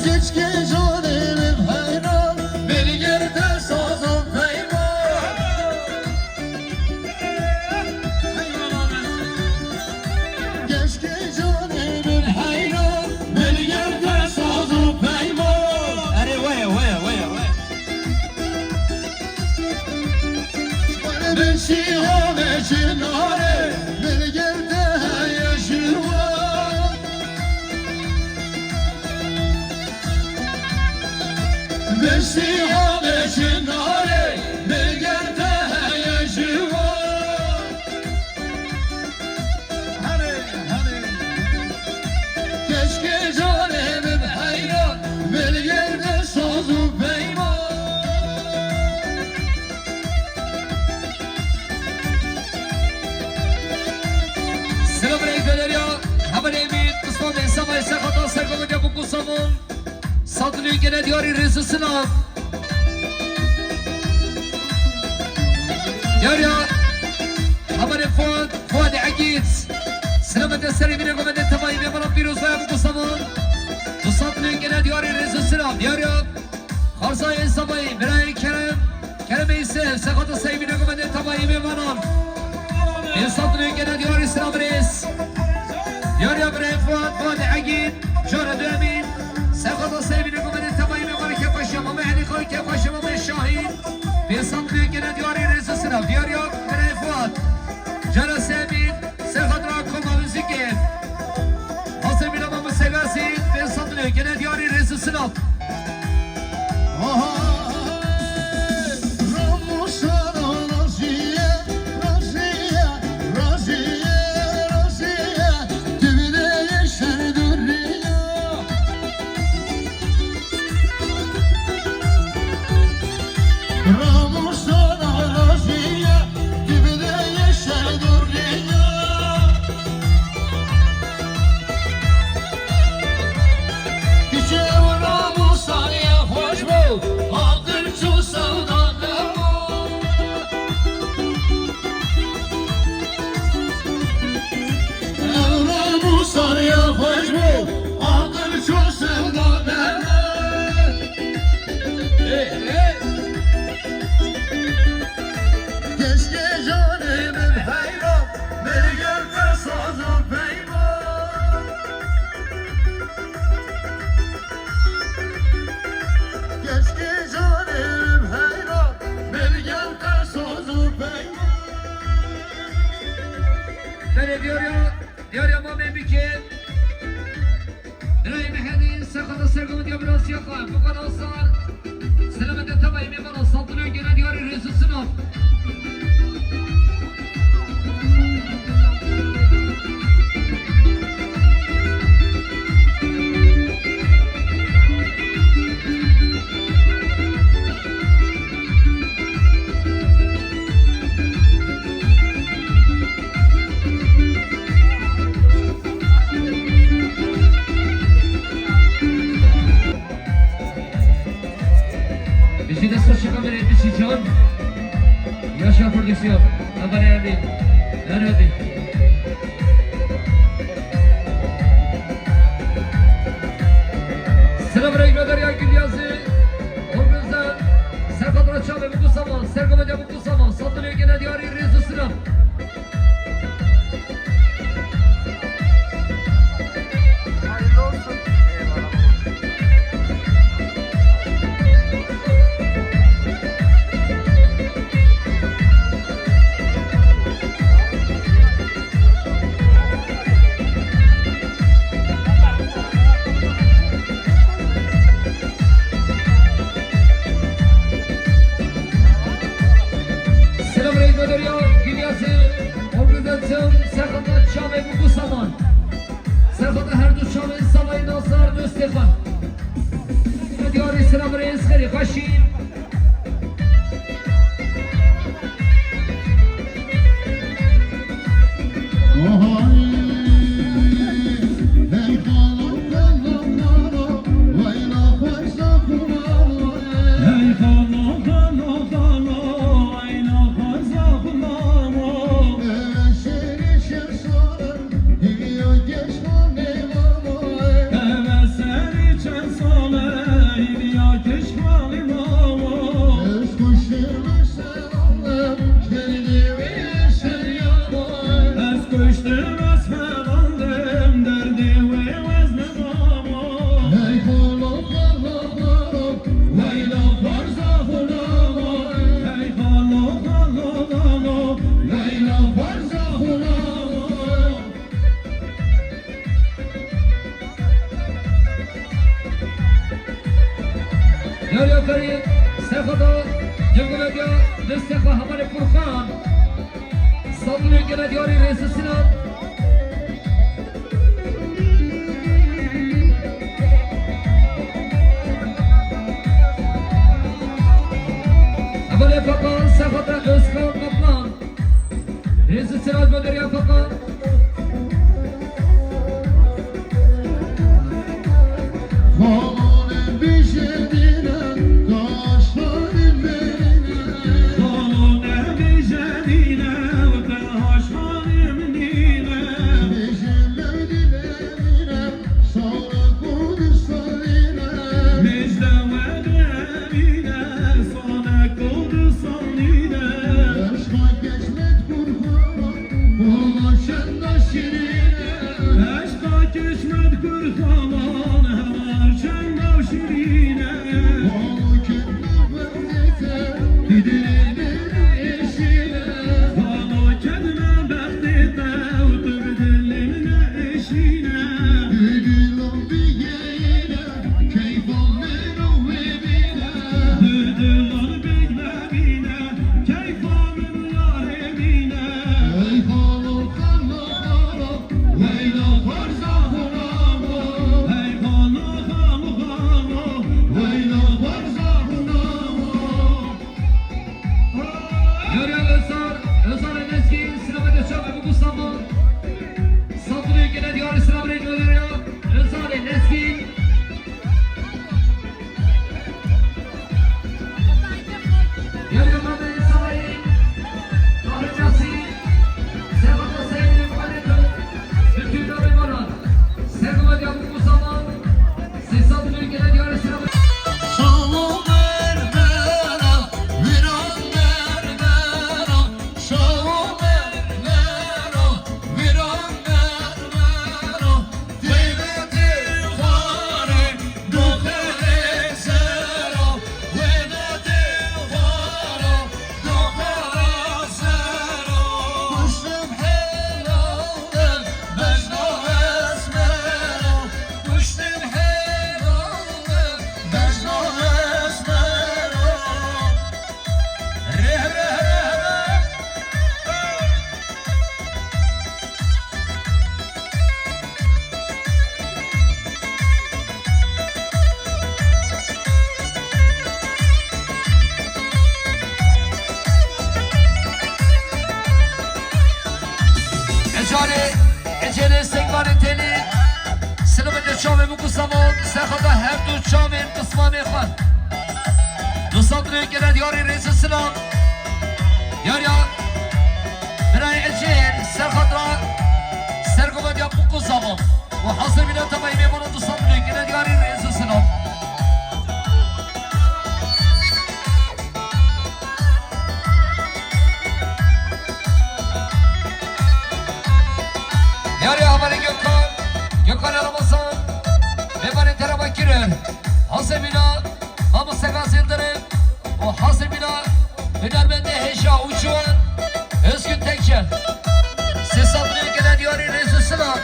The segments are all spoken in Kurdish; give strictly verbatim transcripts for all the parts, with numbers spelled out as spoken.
Keşke canê min heyran, min girte saz û peyman. Keşke canê min heyran, min girte saz û peyman. Erê, weye, weye, weye, weye. Min şîhanê çinarê, min girte heye şîwan. Beşî avê çinarê, min girte heye şîwan. Herê, herê. Keşke canê min heyran, min girte saz û peyman. Selam aleyküm ya. Hemen emin, Mustafa Bey, sabah ise hata sergomete bu kusamon. Satılıyor gene diyarî rêz û silav. Diyar ya. Hemen Fuat, Fuat Egîd. Selamete serê bine gomete temayî ve bana pîroz ve bu kusamon. Bu satılıyor gene diyarî rêz û silav. Diyar ya. Xarzayê Zebayê, birayê Kerem, Keremê Yusuf, sexata seyvîne gumedê tebayî mêvanan. Êsat nûkene diyarî silav rêz. Diyariya birayê Fuat, Fuat Egîn, cara duemîn. Sexata seyvîne gumedê tebayî mêvanan, kêfxweşiya Mame Elî Xan, kêfxweşiya Mame Şahîn. Êsat nûkene diyarî rêz û silav. Diyariya birayê Fuat. Cara seyvîn. Ser xatira koma muzîkê. Xasê bîra Mamu Segasî, pê sed lê gene diyarî rêz û silav. Aha! Ramusana raziye, raziye, raziye, raziye, dibine yeşer duriye. Ramusana raziye, dibine yeşer duriye. Kiçe ramusana xweş bû, aqil çû sewda dema. Ew ramusana xweş bû, aqil çû sewda dema. Keşke canê min heyran, min girte saz û peyman. Keşke canê min heyran, min girte saz û peyman. Belê diyar ya, diyar ya Mamê Bikê. Birayê Mehedî, serxata sergometiya birasiya xwe, Mukan Asar, selamete tebayî mêvana Santino gene diyarî rêz û silav. Bijî dest xweş, kamerayê Bijî Can. Yaşa prodüksiyon. Abone emin. Nerede? Selam aleyküm, Derya Gülyazı. Organizan. Serkan Raçan ve Mustafa. Serkan Hocam. Zaman satılıyor gene diyarî rêz û silav. Hayırlı olsun. Eyvallah. Selamünaleyküm Derya Gülyazı. Organizasyon Serhat'a Çam ve Buku Saman. Serhat'a her du Çam ve Samayı Nasar Döstekan. Diyarî selamünaleyküm. Xweşî. Yar ya Ferîd, Serxada, Cemil Medya, Mustafa Hamalê Furkan. Sandulê gele diyarî rêzî sinan. Hevalê Fakan, Serxada Özkan Kaplan. Rêzî sinan gönderiya Fakan. Xanê bijêdîne, kaşanê menîne. Xanê bijêdîne, kaşanê menîne. Bijê mewdî menîne, sare Kurdistanîne. Mijde we demîne, sare Kurdistanîne. Eşqa keşmet Kurxana, Baba çenda şirîne. Eşqa keşmet Kurxanan, heval çenda şirîne. Baba kedme bextê te, tu dilê min eşîne. Baba kedme bextê te, tu dilê min eşîne. Didilan bigeyne, keyfa min û wê bîne. Didilan bigeyne, keyfa min û yarê bîne. Ey xalo, xalo, xalo, weyla xwarza xwe namo. Ey xalo, xalo, xalo, weyla xwarza xwe namo. Yariya Özal, Özal Eneski, silametê çavê biku saman. Sandulê gele diyarî silametê Özal Eneski. Ecarê, ecarê Sengvanê Tenê, silametê çavê biku saman, Serxada her du çavên qismanê xwe. Du sed lê gele diyarî rêzî silam. Yariya birayê Ecêr Serxada sergovediya biku saman. Û hazir bîne tevayî mêvana du sed lê gele diyarî rêzî silam. Yarê Amerê Gökhan, Gökhan Ramazan, Mevanê Teraba Kirir, Hasemîna, Mamoste Gazi Yildirim û Hasemîna, hunermendê hêja û ciwan, Özgün Tekçel. Sê sed lê gele diyarî rêz û silam.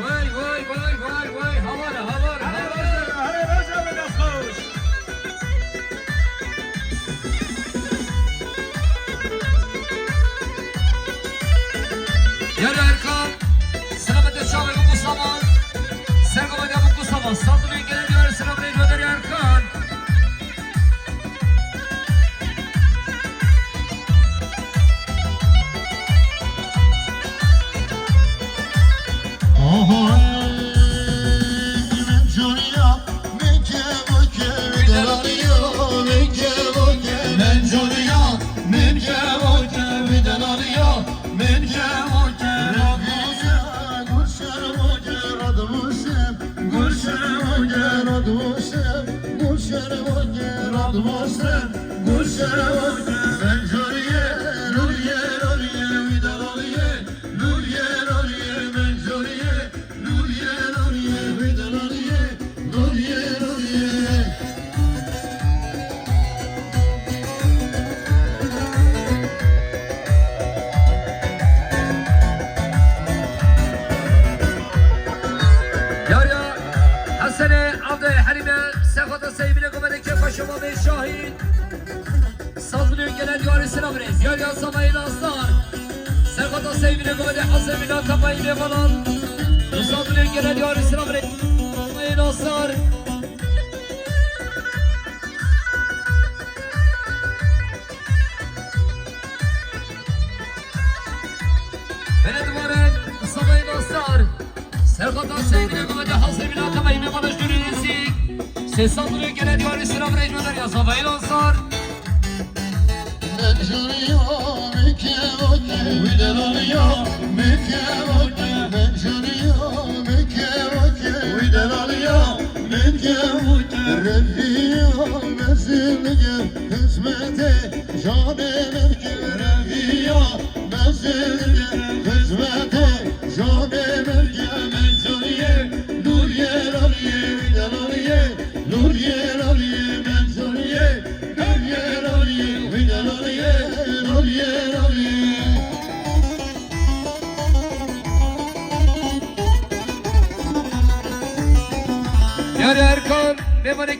Vay, vay, vay, vay, vay. Havara, havara, havara. Here roja be, here roja be dest xweş. Yar Erkan, selametê çavê biku saman. Sergovediya biku saman. Sazlıyı gelen yar, selametê gönder Erkan. Yariya Hesenê, Avdayê Herîme, Sexata Seyvîne Gomedê Kêfa Şema Bey Şahîn. Saz milyon gelen diyarı sıra birez. Yariya Zavayê Nasar. Sexata Seyvîne Gomedê Hesê Vîna Temayî Lêvanan. Saz milyon gelen diyarı sıra birez. Zavayê Nasar. Bere duvare Zavayê Nasar. Serxata Seyvîne Gomedê Hesê Vîna Temayî Lêvanan jûrî nêzîk. Sê sed lirê gelen diyarî sıra birez Yariya Zavayê Nasar. Yar Erkan, mêvanê